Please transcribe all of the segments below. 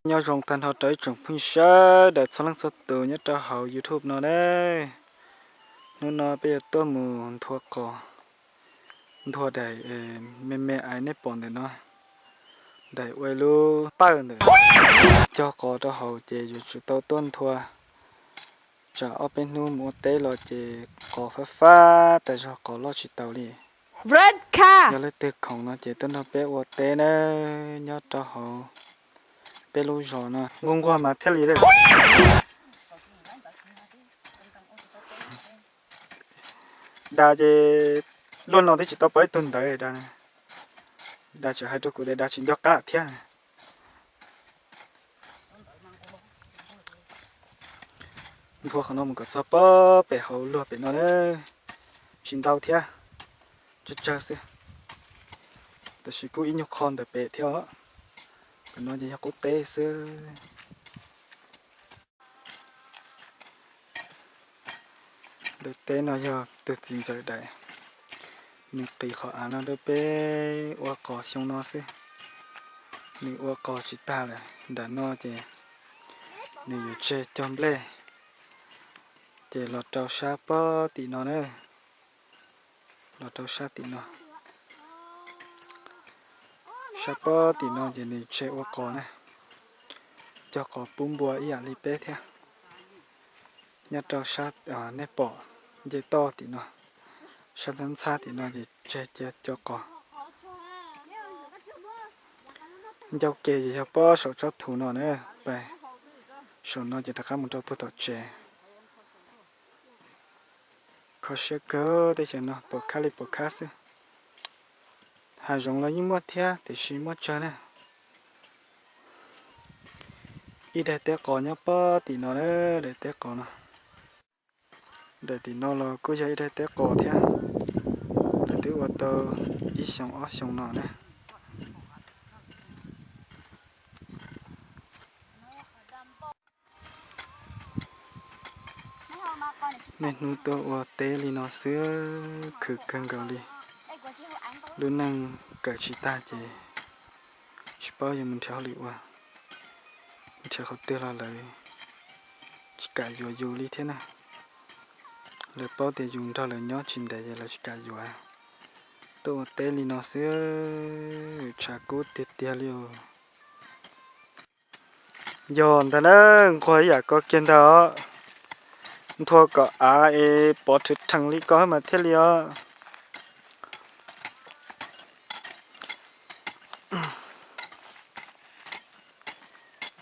Nyob zoo tag nrho rau ib tsoom phooj ywg sawv daws txhua leej txhua tus nyob rau hauv YouTube no na. Hnub no peb yuav tuaj mus nthua qos, nthua daim me me ais nej pom ntawm no, daim ua lub pawj ntawm cog qos rau hauv ces yuav tsum tau tuaj nthua. Tsam ob peb hnub mus ua teb los ces qos fab fab tas zog, qos loj tsis taus li. Yog leej twg khoom no ces tuaj nrog peb ua teb na, nyob rau hauv peb lub zos no. Nquag nquag mas thiaj li. Da ces luaj no twb tsis tau pom ib tug ntawd da. Da tseem hais rau kuv tias da tsis nco qab thiab. Nthua qhov no mus kom txog pem hauv luag pem no na, tsis ntau thiab, tsawg tsawg xwb. Tab sis kuj ib nyuag qho ntawm pem thiab os. Pem no ces yog qub teb xwb. Daim teb no yog tus txiv ntxawm daim, nws qiv qhov av no rau peb ua qos xyoo no xwb. Nws ua qos tsis tag lawm, nram no ces nws yuav tseg cog nplej, ces los rau sab pob tim no na, los rau sab tim no. Sab pob tim no ces nws tseg ua qos na, cog qos pub npua ib yam li peb thiab. Nyob rau sab, nej pom nce toj tim no, sab ntxhab ntxhab tim no ces tseg cia cog qos. Ncauj ke ces yog pob saum tsob thuv no na, pais saum no ces rov qab mus rau puag tom tsev. Kho siab kawg, teb chaws no pom khab li pom khab xwb. Hav zoov los yeej muaj thiab tiam sis muaj tsawg na. Ib daim teb qos nyob pob tim no na, daim teb qos no. Daim tim no los kuj yog ib daim teb qos thiab, lawv twb ua tau ib xyoos ob xyoos no na. Niaj hnub tuaj ua teb li no xwb khwv kawg nkaus li. Lub neej kawm tsis tag ces tsis paub yuav mus nrhiav hauj lwm ua, nrhiav qhov twg los lawv tsis kam yuav yus li thiab na. Lawv paub tias yus nrog lawv nyob tsis ntev ces lawv tsis kam yuav. Tuaj ua teb li no xwb tshav kub tiag tiag li os. Yog ntag na, nquag ib yam ko kiag ntag os. Nthua kom av es pov rhwv rhees li ko mas thiaj li os.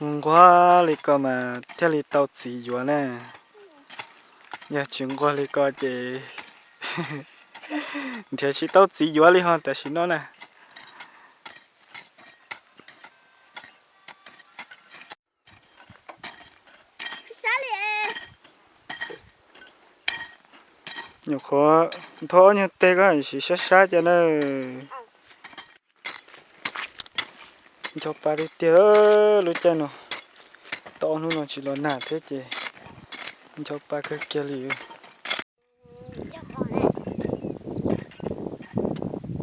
Nquag li ko mas thiaj li tau txiv yuav na. Yog tsis nquag li ko ces nrhiav tsis tau txiv yuav li ho tam sim no na. Nyuam qhuav nthua ob nyuag teg ko siv sab sab cas na. Ncho pa tiag tiag lub caij no, tau ob hnub no tsis los nag thiab ces ncho pa kawg kiag li.